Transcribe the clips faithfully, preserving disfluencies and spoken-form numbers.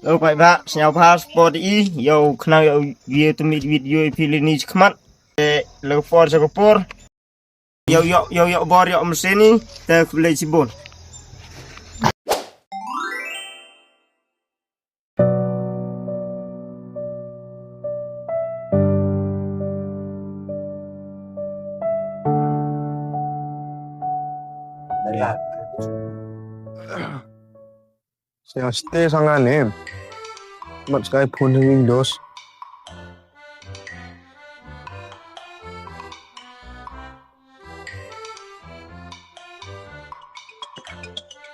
To paidbah, sñiawbha support i, yow khnang yow ye tu mit video i phi lini chakhmat. Te le por cha ka por. Yow yoh, yow yoh bor yoh msini, te khublei chibun. Sñiaw ste sang ane. Mat skai phone hanging dos.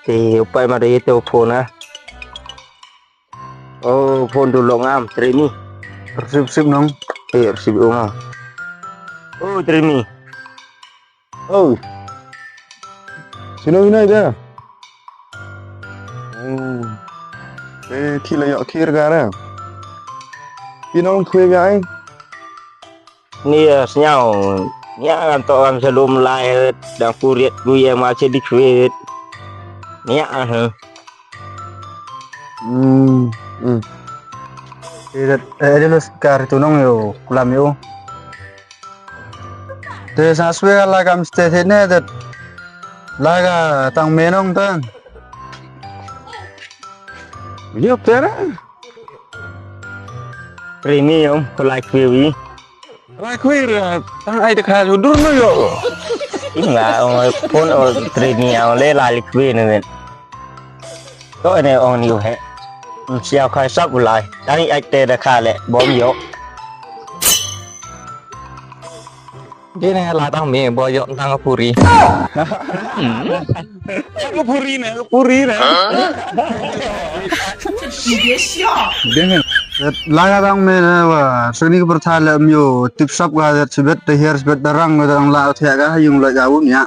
Te u pai ma da ye te u phone a. O, phone du long am, Trimi. Receive, receive nong. Eh, receive u ma. O, Trimi. O. Sino hina ida? O. Eh, thi la yoh khir ka ra. Phi nong khwe ka ai. Ni, eh, sñiaw. Nia kan to kan salum lai, dang kurit ku ye ma che di khwe. Nia, ah. Hmm, hmm. Te dat, eh, de lus kar tu nong yo, kulam yo. Te sa swe la kam ste the ne dat. La ka tang me nong tang. Yo pera. Premium, ko like view i. Lai khwir, tang ai te kha dur no yo. Inga, ong pon o training ong le lai khwir ne. To ne ong ni he. Siaw khai sap u lai. Tang ai te da kha le, bom yo. Di ne la tang me, bo yo tang puri. Tang puri ne, puri ne. Deng. Laya dang me na wa, sini ka pertha le myo, tip sap ka dat sibet, te hiar sibet darang, ka darang la thia ka, yung la jauh nya.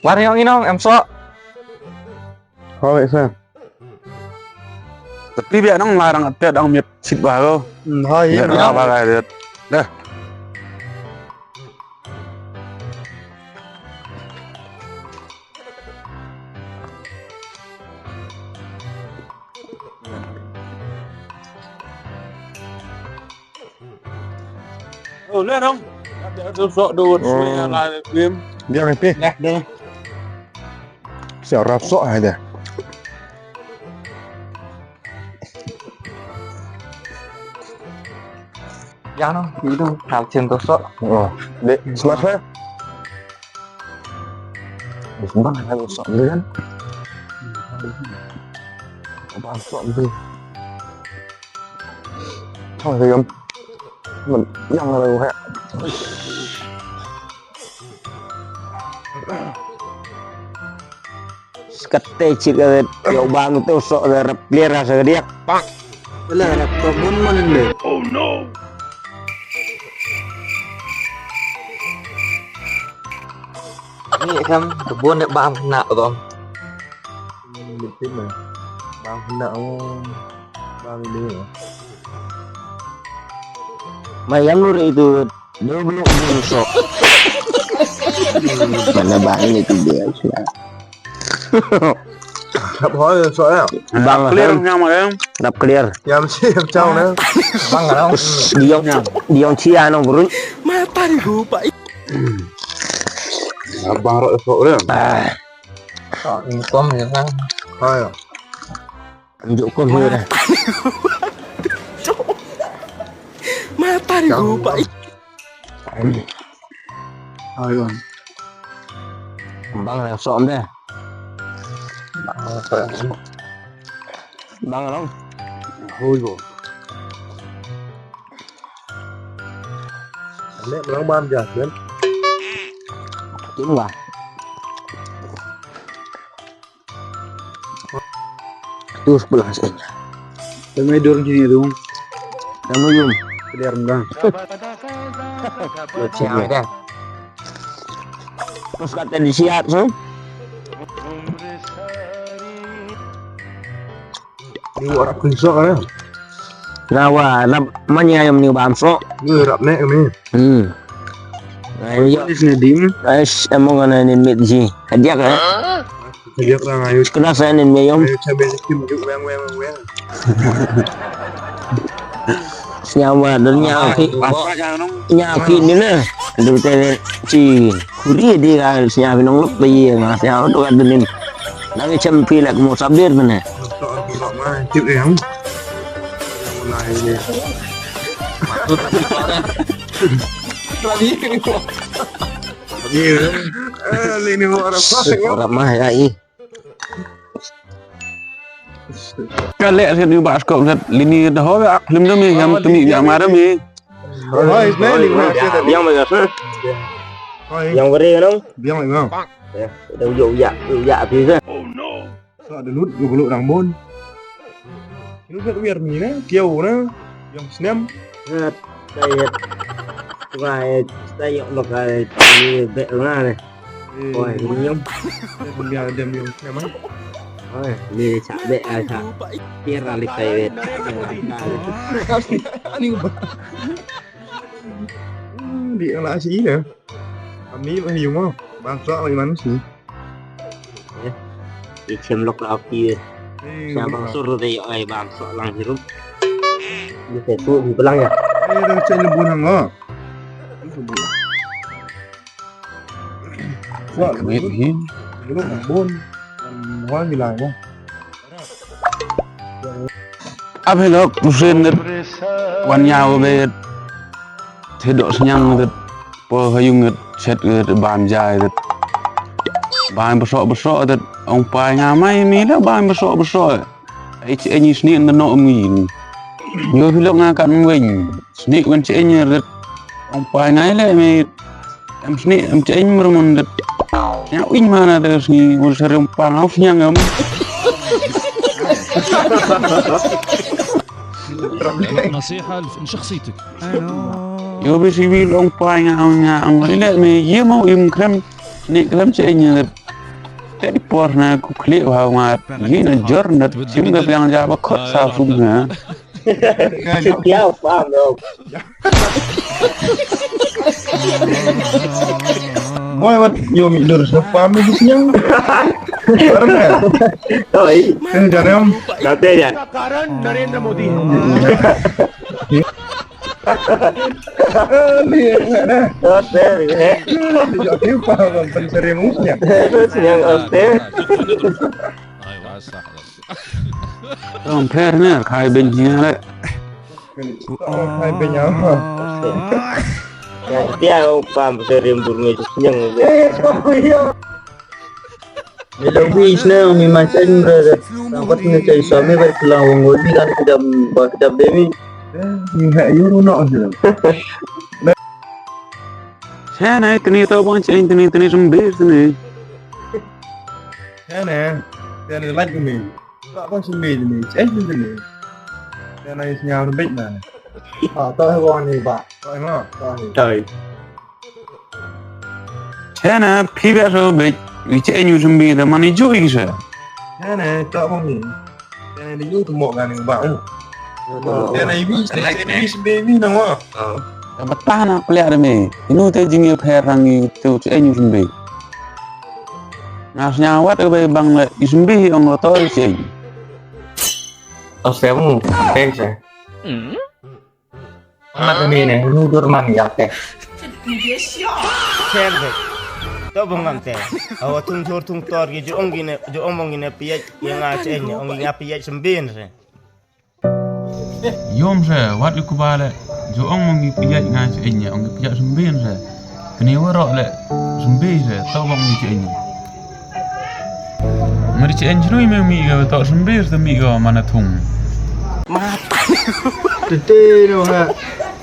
War yong inong, em so. Hoi, sir. Tapi biar nong larang ate dang miet sit ba ko. Hmm, hoi, miet ba ka det. Dah. Oh, le dong. Dah sok dut, sui ala film. Dia ngepe. Dah, dah. Siap rap sok aja. Ya no, itu hal cinta sok. Oh, dek, smart ha? Bang hal sok dulu kan? Bang sok dulu. Thong dulu. Yang lalu ha. Skatte chit ka vet, yow bang te u sok da rap clear ha sa ka diak. Bang. Wala rap to mon mon le. Oh no. Ni kam, te bon de bang na ko. Bang na o. Bang ni. Mayam lu re itu. Dua belum busuk. Mana bang ini tu dia sila. Rap hoi sok ya. Bang clear, eh. Nyam ya. Rap clear. Nyam si, nyam chau na. Bang rong. Diong, diong chia nong burun. Mata di gua, Pak. Bang rok sok ya. Ah. Sok ni kom ya kan. Hoi. Tunjuk ko hiu dah. Mata di gua, Pak. Ayo. Bang lah sok deh. Bang long. Hui bo. Nek melang bam ja, kan? Kim lah. Tu sebelah sini. Tama dur sini tu. Tama yum. Kedir rendang. Lo ciang dah. Terus kata di siat, so? Ni wa rap kun sok, eh. Na wa, na manya yam ni bam sok. Ni rap nek ni. Hmm. Ai, yo. Ni sini dim. Ai, sh-, emang ana ni mit ji. Hadiak, eh? Hadiak lang ayo. Kena saya ni, Mei Yong. Ayo, cabe sikim juk weng, weng, weng, weng. Sñiaw wa, don ñiaw ki. Ñiaw ki ni na. Don te ci. Kuri di ka sñiaw nong lok pi ma sñiaw tu ka don ni. Nang chem pi lak mo sabir tu ne. Tip yang. Mulai ni. Lini mo orang mah. Orang mah ya i. Ka leh siat ni ba skop siat lini da ho ba ak lim da mi yam tumi ya ma da mi. Hoi, isne ni ma. Biang ba gas. Hoi. Yang beri nong. Biang ba. Ya, da yo ya, ya pi sa. Sa da lut yo bulu rang bon. Inu siat wiar mi ne, kiau ne. Yang snem. Siat, siat. Tuai, siat yok lok ai, ni bek nga ne. Oi, ni yong. Dia, dia, dia, dia, dia, dia. Oi, ni chak bek ai chak. Kira li kai bek. Ani ubah. Di ala si ina. Ami mah yung mo. Bangsa lagi manusia. I chem lok la api. Sa bang sur de yo ai bang so lang hirup. Ni te tu ni belang ya. Ai, dah cek ni bunang ah. Wah, kemit ni. Belum bun. Wah, ni lang ah. Ap helok pusin det. Wan yaw bet. Thedok sñiang det. Po hayung det, chet det, bam jai det. Bam besok besok det. Ong pai nga mai mi le bam besok besok. Ai chi ni sni nda no mi. Yo helok nga kan wen. Sni wen chi ni det. Ong pai nga le mi. Em sni, em cheng mermun det. Ya, win mana de sni, wal seri ong pai nga sñiang em. نصيحة لشخصيتك. Yo bi si wi long pai nga, nga, nga, ile me, ye mau im krem, sni krem cheng det. Te di por na ku kli wa nga, ye na jor na, sim ga biang ja ba khot sa sum na. Siap, paham dong. Oi, wat, yo, mi dur, so paham ni sñiang. Paham ya? Oi. Ini jangan. Kau te ya. कारण नरेंद्र मोदी है। Ni, ni. Kau te ya. Yo, paham, paham, seri musnya. Sñiang, kau te. Tong pher ne, khai ben jia le. Khai ben ya. Ya, tia u pam se rim bur me sñiang. Ni lo bi isne mi ma chen re. Wat ne kai sa me ber kla wong wol bi kan kidam ba kidam de mi. Ni ha yu ru no je. Sa na tini to bon chen tini tini sum bir tini. Sa na, sa na lait mi. Ba, ba, sñiaw ni, eh, ni, ni. Te na sñiaw ni bit na. Ah, to he won ni ba. To he ma, to he. Toi. Te na, phi ba so bit, wi che ñu sum bi da mani ju i se. Te na, to won ni. Te na, ni ju tu mo ga ni ba. Te na, i bi, i bi, i bi na wa. Ka bata na plia de me. Inu te jing i pher rang i tu che ñu sum bi. Nga sñiaw wat ka bei bang le i sum bi ong lo to i cheng. O se mu, thanks eh. Amat ni ne, nu dur man ya te. Cher de. To bong ngam te. Awa tung jor tung tor ki ju ong ki ne, ju ong bong ki ne piaj ya nga cheng, ong ki nga piaj sum bi ne se. Yom se, wat yu kuba le, ju ong mong ki piaj nga cheng, ong ki piaj sum bi se. Kni warok le, sum bi se, to bong ni cheng. Mari cheng chnui me mi ga, to sum bi se mi ga mana thung. Te te no ha,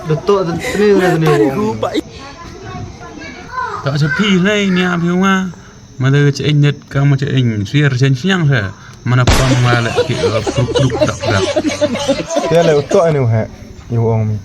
de to te ne ne ne. To se phi le ni a phi wa. Ma da cheng net ka ma cheng, sir cheng sñiang se. Mana pam ma le ki, eh, pruk pruk dak dak. Te le u to ni u he. Yu ong mi.